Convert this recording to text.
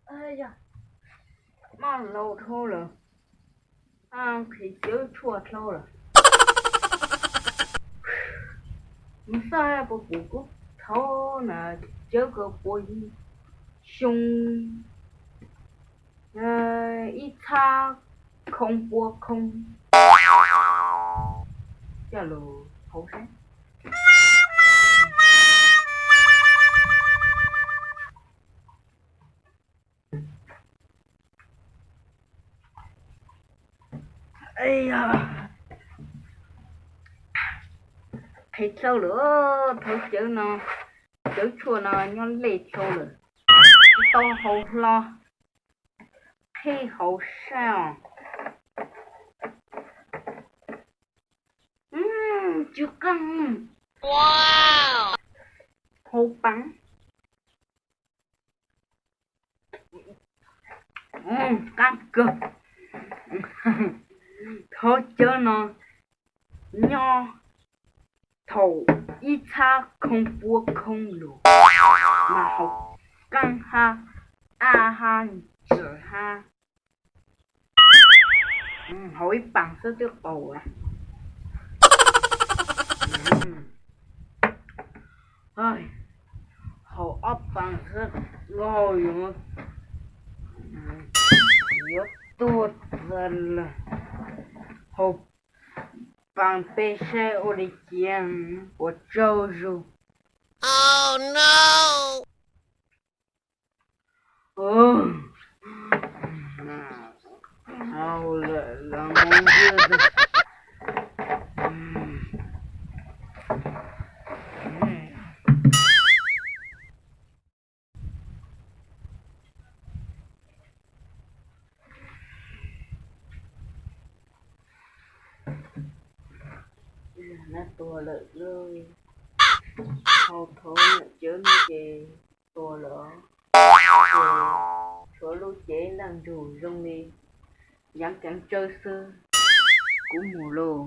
Yog, maj laus dhau lawm, nqhis cawv tshuaj dhau lawm. Mus xauj puas pum kuv thaub na, cawv ko puas xyoo ib txhab khoo pua khoo. Coj lus hauv seb. Qhis dhau lawm, thaub cawv no, cawv tshuaj no nyob lej dhau lawm, tsis tau haus hlo, qhib hauv sab os. Tsw qeej, hauv paas, qab kawg. Thaub cawv no nyob thaum ib txhab khoo pua khoo lus, mas haus qeej hab, ab hab, ntsws hab, haus ib paas xwb twb qaus lawm. Haus ob paas xwb qaus, yuav tuag txaws lawm. Haus paas peb saib ua li cas, puas tsaug zug. Haus lawm los mus ywg. Nab tuag lawm lauj. Haus thaum cawv no ces tuag lawm. Ces tshuav lub cev ntaj ntsug zoo li yaav keev tsawb xwb. Kuv mus lauj.